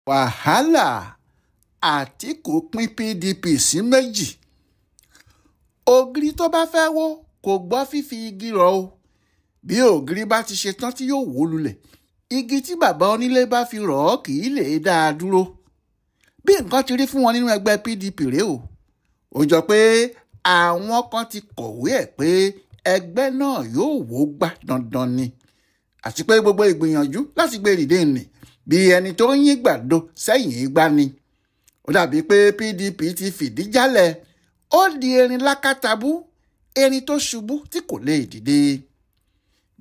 Wàhálà! Àtìkù pín PDP sí méjì. Ògiri tó bá fẹ́ wó kò gbọ́ fífi igi rọ̀ o. Bí ògiri bá ti ṣe tán tí yóò wó lulẹ̀, igi tí bàbá onílé bá fi rọ̀ ọ́ kì í lè dá a dúró. Bí nǹkan ti rí fún wọn nínú ẹgbẹ́ PDP rèé o. Ó jọ pé àwọn kan ti kọ̀wé ẹ̀ pé ẹgbẹ́ náà yóò wó gbá dandan ni. Àti pé gbogbo ìgbìyànjú láti gbé dìde nì bí ẹni tó ń yín gbàdo sẹ́yìn igbá ni. Ó dàbí pé PDP ti fìdí jálẹ̀, ó di erin lákàtàbú, erin tó ṣubú tí kò lè dìde.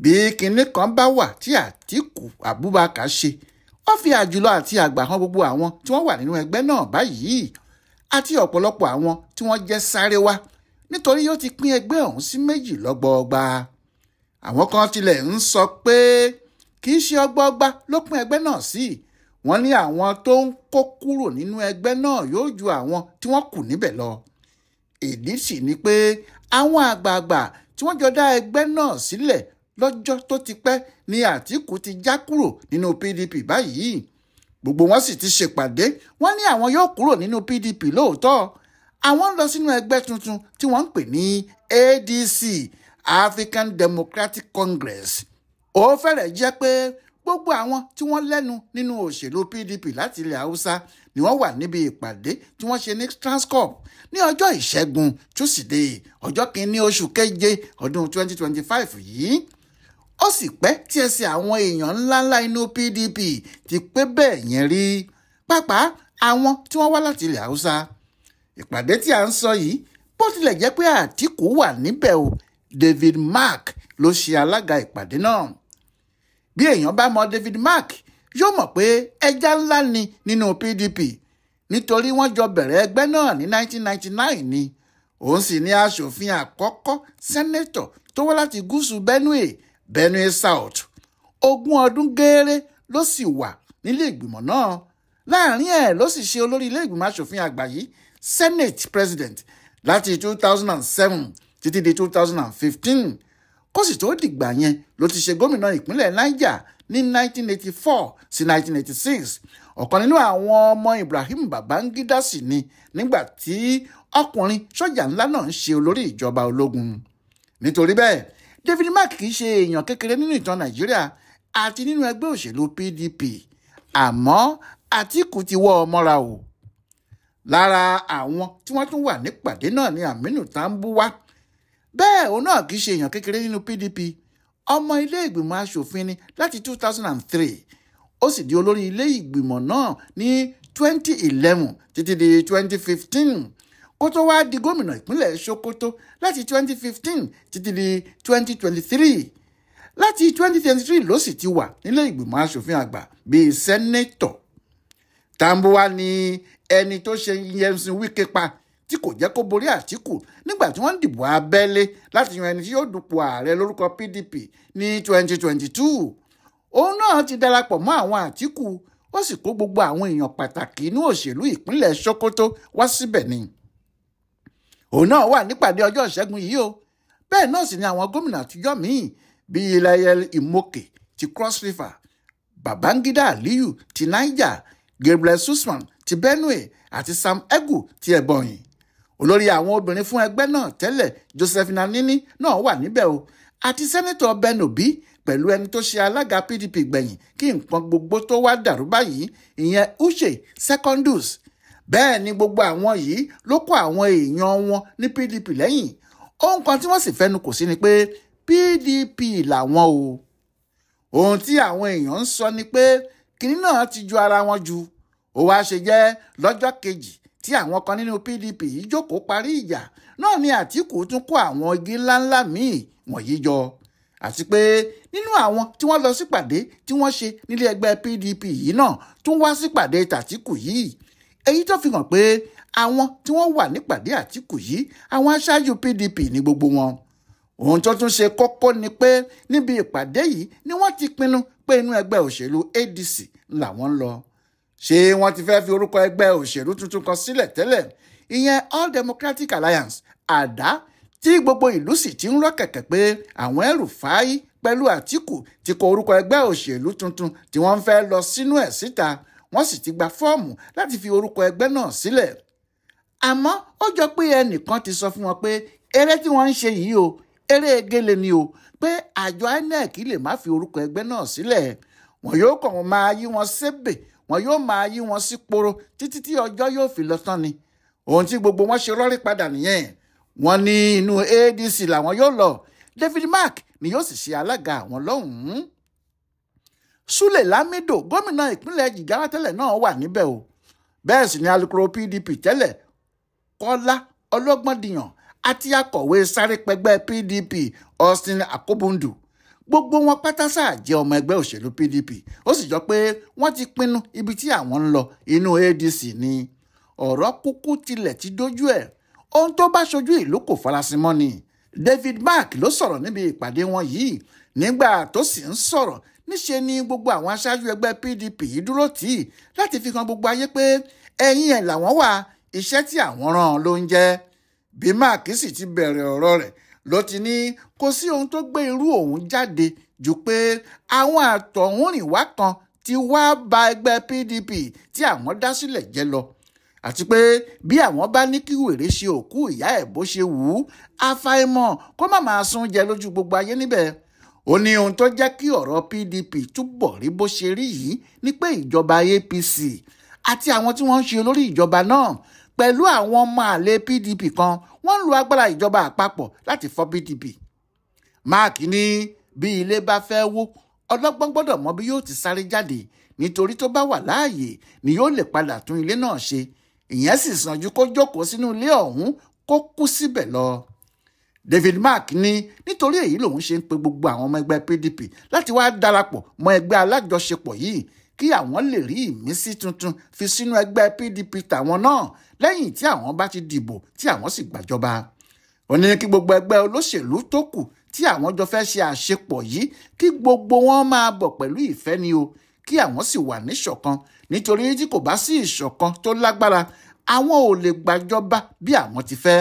Bí kinní kan bá wà tí Àtíkù Abubakar ṣe, ó fi àjùlọ àti àgbà hàn gbogbo àwọn tí wọ́n wà nínú ẹgbẹ́ náà báyìí àti ọ̀pọ̀lọpọ̀ àwọn tí wọ́n jẹ́ sáré wá, nítorí ó ti pín ẹgbẹ́ ọ̀hún sí méjì lọ́gbọọgba. Àwọn kan tilẹ̀ ń sọ pé kì í ṣe ọgbọọgba ló pín ẹgbẹ́ náà sí. Wọ́n ní àwọn tó ń kó kúrò nínú ẹgbẹ́ náà yóò ju àwọn tí wọ́n kù níbẹ̀ lọ. Ìdí sì ni pé àwọn àgbààgbà tí wọ́n jọ dá ẹgbẹ́ náà sílẹ̀ lọ́jọ́ tó ti pẹ́ ni Àtíkù ti já kúrò nínú PDP báyìí. Gbogbo wọn sì ti ṣèpàdé, wọ́n ní àwọn yóò kúrò nínú PDP lóòótọ́. Àwọn ń lọ sínú ẹgbẹ́ tuntun tí wọ́n ń pè ní ADC, African Democratic Congress. Ó fẹ́rẹ̀ jẹ́ pé gbogbo àwọn tí wọ́n lẹ́nu nínú òṣèlú PDP láti ilẹ̀ Haúsá ni wọ́n wà níbi ìpàdé tí wọ́n ṣe ní Transcorp ní ọjọ́ Ìṣẹ́gun Túsídẹ̀ẹ́, ọjọ́ kìíní oṣù keje ọdún 2025 yìí. Ó sì pẹ́ tí ẹsẹ̀ àwọn èèyàn ńláńlá inú PDP ti pé bẹ́ẹ̀ yẹn rí, pàápàá àwọn tí wọ́n wá láti ilẹ̀ Haúsá. Ìpàdé tí à ń sọ yìí, bó tilẹ̀ jẹ́ pé Àtíkù wà níbẹ̀ o, David Mark ló ṣe alága ìpàdé náà. Bí èèyàn bá mọ David Mark, yóò mọ̀ pé ẹja ńlá ni nínú PDP, nítorí wọ́n jọ bẹ̀rẹ̀ ẹgbẹ́ náà ní 1999 ni. Òun sì ni aṣòfin àkọ́kọ́ sẹ́nẹ́tọ̀ tó wá láti gúúsù Benue, Benue South. 20 ọdún gééré ló sì wà nílé ìgbìmọ̀ náà. Láàrin ẹ̀ ló sì ṣe olórí ilé ìgbìmọ̀ aṣòfin àgbà yìí, Senate President, láti 2007 títí di 2015. Kó sì tó dìgbà yẹn ló ti ṣe gómìnà ìpínlẹ̀ Niger ní 1984 sí 1986. Ọ̀kan nínú àwọn ọmọ Ibrahim Babangida sì ni nígbà tí ọkùnrin sọ́jà ńlá náà ń ṣe olórí ìjọba ológun. Nítorí bẹ́ẹ̀, David Mark kì í ṣe èèyàn kékeré nínú ìtàn Nàìjíríà àti nínú ẹgbẹ́ òṣèlú PDP. Àmọ́ Àtíkù ti wọ́ ọ mọ́ra o. Lára àwọn tí wọ́n tún wà nípàdé náà ni Aminu Tambuwa. Bẹ́ẹ̀ òun náà kì í ṣe èèyàn kékeré nínú PDP. Ọmọ ilé ìgbìmọ̀ aṣòfin ni láti 2003. Ó sì di olórí ilé ìgbìmọ̀ náà ní 2011 títí di 2015. Kó tó wá di gómìnà ìpínlẹ̀ Sokoto láti 2015 títí di 2023. Láti 2023 ló sì ti wà nílé ìgbìmọ̀ aṣòfin àgbà bíi sẹ́nẹ́tọ̀. Tambuwa ni ẹni tó ṣe Nyesom Wike pa tí kò jẹ́ kó borí Àtíkù nígbà tí wọ́n ń dìbò abẹ́lé láti yan ẹni tí yóò dupò ààrẹ lórúkọ PDP ní 2022. Òun náà ti darapọ̀ mọ́ àwọn Àtíkù, ó sì kó gbogbo àwọn èèyàn pàtàkì inú òṣèlú ìpínlẹ̀ Sokoto wá síbẹ̀ ni. Òun náà wà nípàdé ọjọ́ Ìṣẹ́gun yìí o. Bẹ́ẹ̀ náà sì ni àwọn gómìnà àtijọ́ míì bíi Layel Imoke ti Cross River, Babangida Aliyu ti Niger, Gabriel Susman ti Benue àti Sam Egu ti Ebonyi. Olórí àwọn obìnrin fún ẹgbẹ́ náà tẹ́lẹ̀ Josephine Anini náà wà níbẹ̀ o, àti sẹ́nẹ́tọ̀ Ben Obi pẹ̀lú ẹni tó ṣe alága PDP gbẹ̀yìn kí nǹkan gbogbo tó wá dàrú báyìí, ìyẹn Uche Secondus. Bẹ́ẹ̀ ni gbogbo àwọn yìí ló kó àwọn èèyàn wọn ní PDP lẹ́yìn. Ohun kan tí wọ́n sì fẹnu kò sí ni pé PDP làwọn o. Ohun tí àwọn èèyàn ń sọ ni pé kinní náà ti ju ara wọn ju. Ó wá ṣe jẹ́ lọ́jọ́ kejì tí àwọn kan nínú PDP yìí jókòó parí ìjà náà ni Àtíkù tún kó àwọn igi ńláńlá míì wọ̀nyí jọ. Àti pé nínú àwọn tí wọ́n lọ sípàdé tí wọ́n ṣe nílé ẹgbẹ́ PDP yìí náà tún wá sípàdé tàtíkù yìí. Èyí tó fi hàn pé àwọn tí wọ́n wà nípàdé Àtíkù yìí àwọn aṣáájú PDP ní gbogbo wọn. Ohun tó tún ṣe kókó ni pé níbi ìpàdé yìí ni wọ́n ti pinnu pé inú ẹgbẹ́ òṣèlú ADC làwọn ń lọ. Ṣé wọ́n ti fẹ́ fi orúkọ ẹgbẹ́ òṣèlú tuntun kan sílẹ̀ tẹ́lẹ̀, ìyẹn All Democratic Alliance, àdá tí gbogbo ìlú sì ti ń rọ́ kẹ̀kẹ́ pé àwọn El-Rufai pẹ̀lú Àtíkù ti kọ orúkọ ẹgbẹ́ òṣèlú tuntun tí wọ́n ń fẹ́ lọ sínú ẹ̀ síta. Wọ́n sì ti gba fọ́ọ̀mù láti fi orúkọ ẹgbẹ́ náà sílẹ̀. Àmọ́ ó jọ pé ẹnìkan ti sọ fún wọn pé eré tí wọ́n ń ṣe yìí o, eré egéle ni o, pé àjọ INEC lè má fi orúkọ ẹgbẹ́ náà sílẹ̀. Wọn yóò kàn wọ́n máa yí wọn sébè, wọn yóò máa yí wọn sí poro títí tí ọjọ́ yóò fi lọ tán ni. Ohun tí gbogbo wọn ṣe rọ́rí padà nìyẹn. Wọ́n ní inú ADC làwọn yóò lọ. David Mark ni yóò sì ṣe alága àwọn lọ́hùn-ún. Sule Lamido, gómìnà ìpínlẹ̀ Jigawa tẹ́lẹ̀ náà wà níbẹ̀ o. Bẹ́ẹ̀ sì ni alukoro PDP tẹ́lẹ̀ Kọ́lá Ọlọ́gbọ́ndìyàn àti akọ̀wé sárépẹgbẹ́ PDP Austin Akobundu. Gbogbo wọn pátá sáà jẹ́ ọmọ ẹgbẹ́ òṣèlú PDP. Ó sì jọ pé wọ́n ti pinnu ibi tí àwọn ń lọ, inú ADC ni. Ọ̀rọ̀ kúkú tilẹ̀ ti dójú ẹ̀. Ohun tó bá ṣojú ìlú kò farasin mọ́ ni. David Mark ló sọ̀rọ̀ níbi ìpàdé wọn yìí. Nígbà tó sì ń sọ̀rọ̀, níṣe ni gbogbo àwọn aṣáájú ẹgbẹ́ PDP yìí dúró tì í láti fi hàn gbogbo ayé pé ẹ̀yìn ẹ̀ làwọn wà, iṣẹ́ tí àwọn rán ló ń jẹ́. Bí Mark sì ti bẹ̀rẹ̀ ọ̀rọ̀ rẹ̀ ló ti ní kò sí ohun tó gbé irú òun jáde ju pé àwọn àtọ̀húnrìnwá kan ti wá ba ẹgbẹ́ PDP tí àwọn dá sílẹ̀ jẹ́ lọ. Àti pé bí àwọn bá ní kí wèrè ṣe òkú ìyá ẹ̀ bó ṣe wù ú, àfàìmọ̀ kó má máa sún jẹ lójú gbogbo ayé níbẹ̀. Ó ní ohun tó jẹ́ kí ọ̀rọ̀ PDP túbọ̀ rí bó ṣe rí yìí ni pé ìjọba APC àti àwọn tí wọ́n ń ṣe olórí ìjọba náà pẹ̀lú àwọn ọmọ àlè PDP kan wọ́n ń lo agbára ìjọba àpapọ̀ láti fọ́ PDP. Mark ní bí ilé bá fẹ́ wó, ọlọ́gbọ́n gbọ́dọ̀ mọ bí yóò ti sáré jáde, nítorí tó bá wà láàyè ni yóò lè padà tún ilé náà ṣe. Ìyẹn sì sàn ju kó jókòó sínú ilé ọ̀hún kó kú síbẹ̀ lọ. David Mark ní nítorí èyí lòun ṣe ń pe gbogbo àwọn ọmọ ẹgbẹ́ PDP láti wá darapọ̀ mọ́ ẹgbẹ́ alájọṣepọ̀ yìí kí àwọn lè rí ìmísí tuntun fi sínú ẹgbẹ́ PDP tàwọn náà lẹ́yìn tí àwọn bá ti dìbò tí àwọn sì gbàjọba. Ó ní kí gbogbo ẹgbẹ́ olóṣèlú tó kù tí àwọn jọ fẹ́ ṣe àṣepọ̀ yìí kí gbogbo wọn máa bọ̀ pẹ̀lú ìfẹ́ ni o, kí àwọn sì wà níṣọ̀kan, nítorí tí kò bá sí ìṣọ̀kan tó lágbára àwọn ò lè gbàjọba bí àwọn ti fẹ́.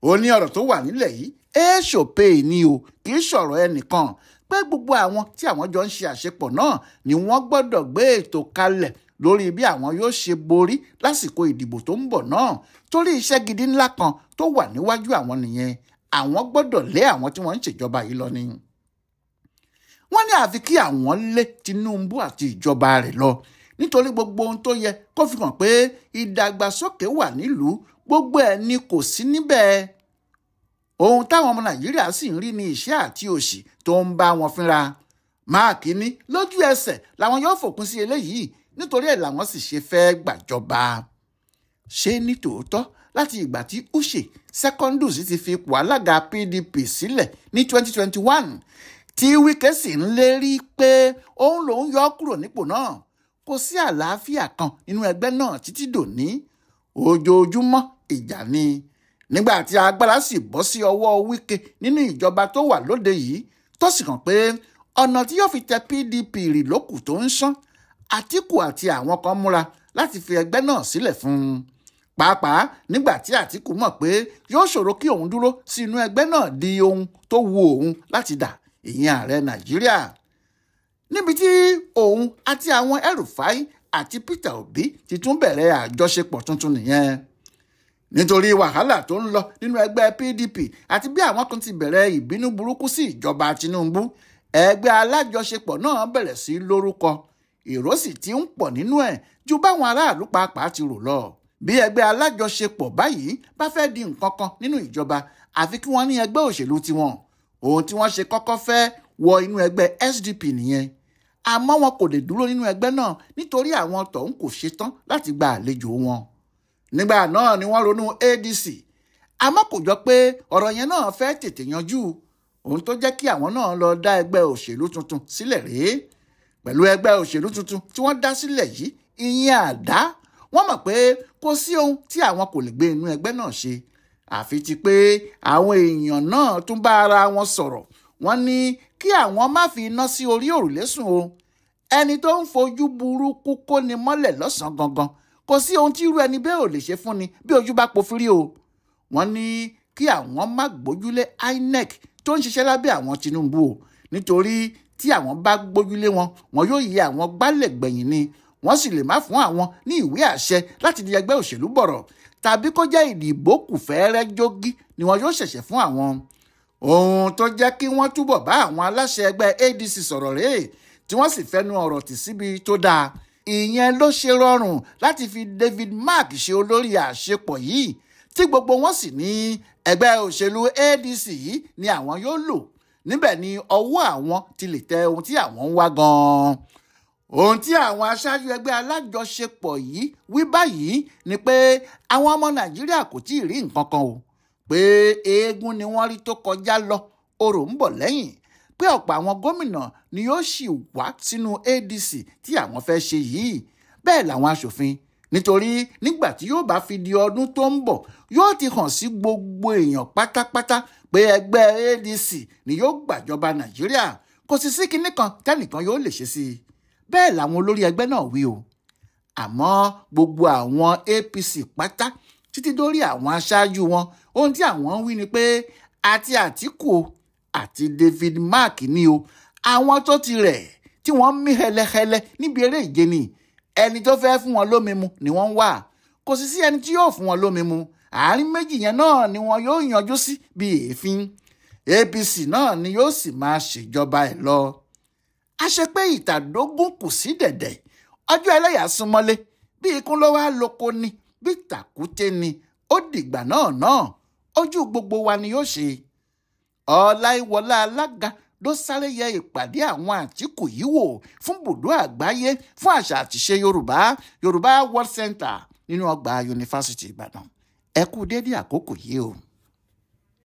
Ó ní ọ̀rọ̀ tó wà nílẹ̀ yìí èèṣòpè ni o, kì í ṣọ̀rọ̀ ẹnìkan, pé gbogbo àwọn tí àwọn jọ ń ṣe àṣepọ̀ náà ni wọ́n gbọ́dọ̀ gbé ètò kalẹ̀ lórí bí àwọn yóò ṣe borí lásìkò ìdìbò tó ń bọ̀ náà, torí iṣẹ́ gidi ńlá kan tó wà níwájú àwọn nìyẹn. Àwọn gbọ́dọ̀ lé àwọn tí wọ́n ń ṣèjọba yìí lọ ni. Wọ́n ní àfi kí àwọn lé Tinubu àti ìjọba rẹ̀ lọ, nítorí gbogbo ohun tó yẹ kó fi hàn pé ìdàgbàsókè wà nílùú gbogbo ẹ̀ ni kò sí níbẹ̀. Ohun táwọn ọmọ Nàìjíríà sì ń rí ní ìṣẹ́ àti òṣì tó ń bá wọn fínra. Mark ní lójú ẹsẹ̀ làwọn yóò fòpin sí eléyìí, nítorí ẹ̀ làwọn sì ṣe fẹ́ gbàjọba. Ṣé ní tòótọ́ láti ìgbà tí Uche Secondus ti fi ipò alága PDP sílẹ̀ ní 2021 tí Wike sì ń lérí pé òun lòún yọ ọ́ kúrò nípò náà, kò sí àlàáfíà kan nínú ẹgbẹ́ náà títí dòní. Ojoojúmọ́ ìjà ni. Nígbà tí agbára sì bọ́ sí ọwọ́ Wike nínú ìjọba tó wà lóde yìí, tó sì hàn pé ọ̀nà tí yóò fi tẹ PDP rì lókù tó ń ṣán, Àtíkù àti àwọn kan múra láti fi ẹgbẹ́ náà sílẹ̀ fún un. Pàápàá nígbà tí Àtíkù mọ̀ pé yóò ṣòro kí òun dúró sí inú ẹgbẹ́ náà di ohun tó wu òun láti dà, ìyẹn ààrẹ Nàìjíríà. Níbi tí òun àti àwọn El-Rufai àti Peter Obi ti tún bẹ̀rẹ̀ àjọṣepọ̀ tuntun nìyẹn. Nítorí wàhálà tó ń lọ nínú ẹgbẹ́ PDP àti bí àwọn kan ti bẹ̀rẹ̀ ìbínú burúkú sí ìjọba Tinubu, ẹgbẹ́ alájọṣepọ̀ náà bẹ̀rẹ̀ sí lórúkọ. Èrò sì ti ń pọ̀ nínú ẹ̀ ju báwọn aráàlú pàápàá ti rò lọ. Bí ẹgbẹ́ alájọṣepọ̀ báyìí bá fẹ́ di nǹkan kan nínú ìjọba, àfi kí wọ́n ní ẹgbẹ́ òṣèlú tiwọn. Ohun tí wọ́n ṣe kọ́kọ́ fẹ́ wọ inú ẹgbẹ́ SDP nìyẹn. Àmọ́ wọn kò lè dúró nínú ẹgbẹ́ náà nítorí àwọn tọ̀hún kò ṣetán láti gba àlejò wọn. Nígbà náà ni wọ́n ronú ADC. Àmọ́ kò jọ pé ọ̀rọ̀ yẹn náà fẹ́ tètè yanjú. Ohun tó jẹ́ kí àwọn náà lọ dá ẹgbẹ́ òṣèlú tuntun sílẹ̀ rèé. Pẹ̀lú ẹgbẹ́ òṣèlú tuntun tí wọ́n dá sílẹ̀ yìí, ìyẹn àdá, wọ́n mọ̀ pé kò sí ohun tí àwọn kò lè gbé inú ẹgbẹ́ náà ṣe. Àfi ti pé àwọn èèyàn náà tún bá ara wọn sọ̀rọ̀. Wọ́n ní kí àwọn má fi iná sí orí òrùlé sùn o. Ẹni tó ń fojú burúkú kó ni mọ́lẹ̀ lọ́sàn-án gangan, kò sí ohun tí irú ẹni bẹ́ẹ̀ ò lè ṣe fún ni bí ojú bá pofiri o. Wọ́n ní kí àwọn má gbójúlé INEC tó ń ṣiṣẹ́ lábẹ́ àwọn Tinubu o, nítorí tí àwọn bá gbójúlé wọn, wọn yóò yẹ àwọn gbálẹ̀ gbẹ̀yìn ni. Wọ́n sì lè má fún àwọn ní ìwé àṣẹ láti di ẹgbẹ́ òṣèlú bọ̀rọ̀, tàbí kó jẹ́ ìdìbò kù fẹ́ẹ́rẹ́ jógí ni wọn yóò ṣẹ̀ṣẹ̀ fún àwọn. Ohun tó jẹ́ kí wọ́n túbọ̀ bá àwọn aláṣẹ ẹgbẹ́ ADC sọ̀rọ̀ rèé, tí wọ́n sì fẹnu ọ̀rọ̀ tì síbi tó dáa. Ìyẹn ló ṣe rọrùn láti fi David Mark ṣe olórí àṣepọ̀ yìí, tí gbogbo wọn sì ní ẹgbẹ́ òṣèlú ADC yìí ni àwọn yóò lò. Níbẹ̀ ni ọwọ́ àwọn ti lè tẹ ohun tí àwọn ń wá gan-an. Ohun tí àwọn aṣáájú ẹgbẹ́ alájọṣepọ̀ yìí wí báyìí ni pé àwọn ọmọ Nàìjíríà kò tí ì rí nǹkan kan o, pé eégún ni wọ́n rí tó kọjá lọ, orò ń bọ̀ lẹ́yìn, pé ọ̀pọ̀ àwọn gómìnà ni yóò sì wá sínú ADC tí àwọn fẹ́ ṣe yìí. Bẹ́ẹ̀ làwọn aṣòfin, nítorí nígbà tí yóò bá fi di ọdún tó ń bọ̀ yóò ti hàn sí gbogbo èèyàn pátápátá pé ẹgbẹ́ ADC ni yóò gbàjọba Nàìjíríà, kò sì sí kinní kan tẹ́nìkan yóò lè ṣe sí i. Bẹ́ẹ̀ làwọn olórí ẹgbẹ́ náà wí o. Àmọ́ gbogbo àwọn APC pátá títí dórí àwọn aṣáájú wọn, ohun tí àwọn ń wí ni pé àti Àtíkù o àti David Mark ni o, àwọn tó ti rẹ̀ tí wọ́n ń mí hẹlẹhẹlẹ níbi eré ìje ni, ẹni tó fẹ́ fún wọn lómi mu ni wọ́n ń wà, kò sì sí ẹni tí yóò fún wọn lómi mu. Àárín méjì yẹn náà ni wọn yóò yanjú sí bí èéfín. APC náà ni yóò sì máa ṣèjọba ẹ̀ lọ. A ṣe pé ìtàdógún kù sí dẹ̀dẹ̀, ọjọ́ ẹlẹ́yà súnmọ́lé, bí ikún ló wá lóko ni, bí tàkúté ni, ó dìgbà náà ojú gbogbo wa ni yóò ṣe. Ọláìwọlá alága ló sáré yẹ ìpàdé àwọn Àtíkù yìí wò fún bùdó àgbáyé fún àṣà àtìṣe Yorùbá, Yorùbá World Center nínú ọgbà Yunifásítì Ìbàdàn. Ẹ kú dédé àkókò yìí o.